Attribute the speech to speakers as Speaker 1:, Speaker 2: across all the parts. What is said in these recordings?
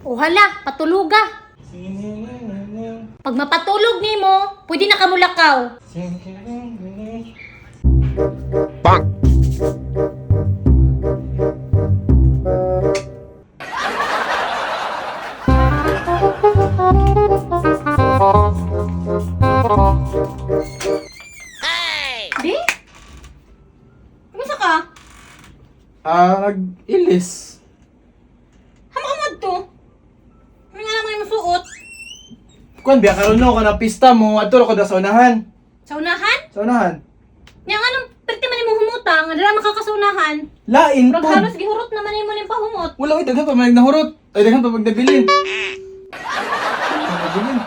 Speaker 1: O hala, patuluga. Pag mapatulog nimo, pwede na kamulakaw. Di? Kumusta ka?
Speaker 2: Ah, nag-ilis.
Speaker 1: Hama ka mo to? Ano nga naman yung suot?
Speaker 2: Kuan biya karon no kana pista mo adto ra ko da sa unahan.
Speaker 1: Sa unahan?
Speaker 2: Sa unahan.
Speaker 1: Nya nga nang perti man imong humutang, dira man ka sa unahan.
Speaker 2: Lain
Speaker 1: Murag
Speaker 2: po.
Speaker 1: halos gihurot naman nimo ning pahumot.
Speaker 2: Wala oy, daghan pa man nahurot. Ay, daghan pa magnabilin. Nabilin.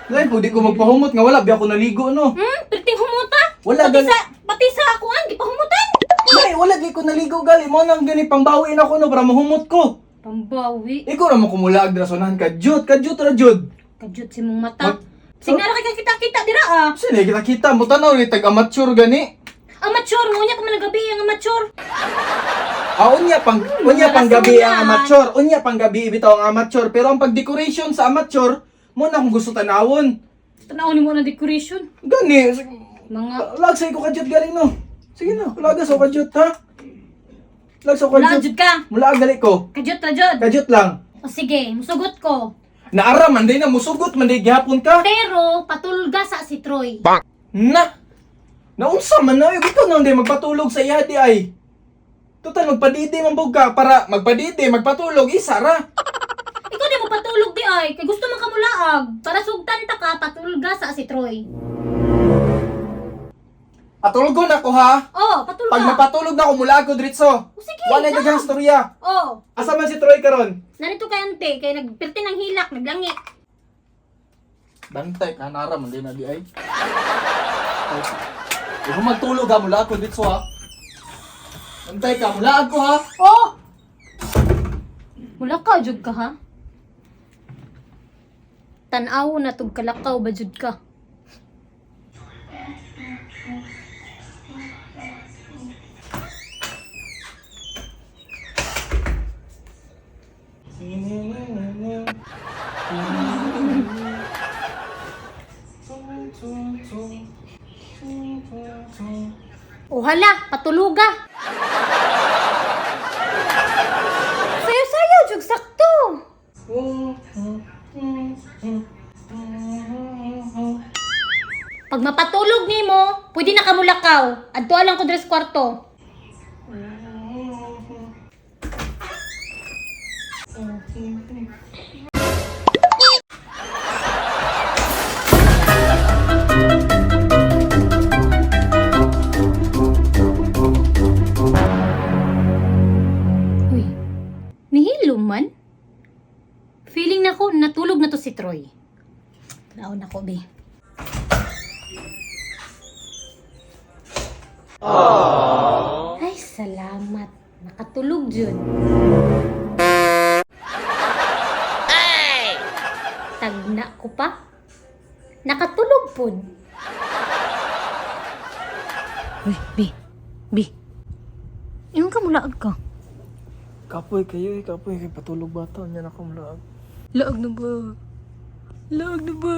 Speaker 2: Lain po di ko magpahumot nga wala biya ko naligo no.
Speaker 1: Perting humuta.
Speaker 2: Wala,
Speaker 1: pati
Speaker 2: gali-
Speaker 1: sa pati sa akuan gipahumutan.
Speaker 2: Ay, wala di ko naligo gali mo nang gani pangbawiin ako no para mahumot ko.
Speaker 1: Pambawi.
Speaker 2: Ikaw ra mo kumulaag dira sa unahan ka jud, ka jud ra jud.
Speaker 1: Kadyot si mong mata. Signara kay kita-kita dira ah.
Speaker 2: Sino kita kita mo tanaw ni tag amateur gani.
Speaker 1: Amateur mo nya pa man gabi ang amateur.
Speaker 2: Ah, unya pang gabi ang amateur, unya pang gabi bitaw ang amateur, pero ang pag-decoration sa amateur mo na kung gusto tanawon.
Speaker 1: Tanaw nimo na decoration.
Speaker 2: Gani,
Speaker 1: Mga
Speaker 2: lag sa ko kadyot gani no. Sige na, lagas ako kadyot ha. Lag sa ko
Speaker 1: wala
Speaker 2: kadyot.
Speaker 1: jud ka.
Speaker 2: Mula gali ko.
Speaker 1: Kadyot ra jud.
Speaker 2: Kadyot lang.
Speaker 1: O sige, musugot ko.
Speaker 2: Naara man day na musugot man day gihapon ka.
Speaker 1: Pero patulga sa si Troy.
Speaker 2: Na. Naunsa man na ikaw na hindi magpatulog sa iya di ay. Total magpadidi man bug ka para magpadidi magpatulog isa ra.
Speaker 1: Ikaw di mo patulog di ay kay gusto man ka mulaag. Para sugtan ta ka patulga sa si Troy.
Speaker 2: Patulgon ako ha.
Speaker 1: Oh, patulga.
Speaker 2: Pag mapatulog na ako mula ako diretso.
Speaker 1: O, sige,
Speaker 2: Wala
Speaker 1: na.
Speaker 2: daghang storya.
Speaker 1: Oh,
Speaker 2: Asa man si Troy karon?
Speaker 1: narito kay ante kay nagpirti ng hilak, naglangi.
Speaker 2: Bantay ka nara man din na di ay. Huwag magtulog ha, mula ako dito ha. Bantay ka, mula ako ha.
Speaker 1: Oh! Wala ka, jud ka ha? Tanaw na tug kalakaw ba jud ka? O hala, patuluga. Sayo-sayo, jud sakto. Pag mapatulog nimo, pwede na kamulakaw. Adto lang ko dress kwarto. Uy, nihilo man? Feeling na ko, natulog na to si Troy. Tanaw na ko, be. Ay, salamat. Nakatulog jud. Tagna ko pa. Nakatulog pud. Uy, be. Be. Ingon ka mulaag ka.
Speaker 2: Kapoy kayo eh, kapoy kay patulog bata, unya na ko mulaag.
Speaker 1: Laag na ba? Laag na ba?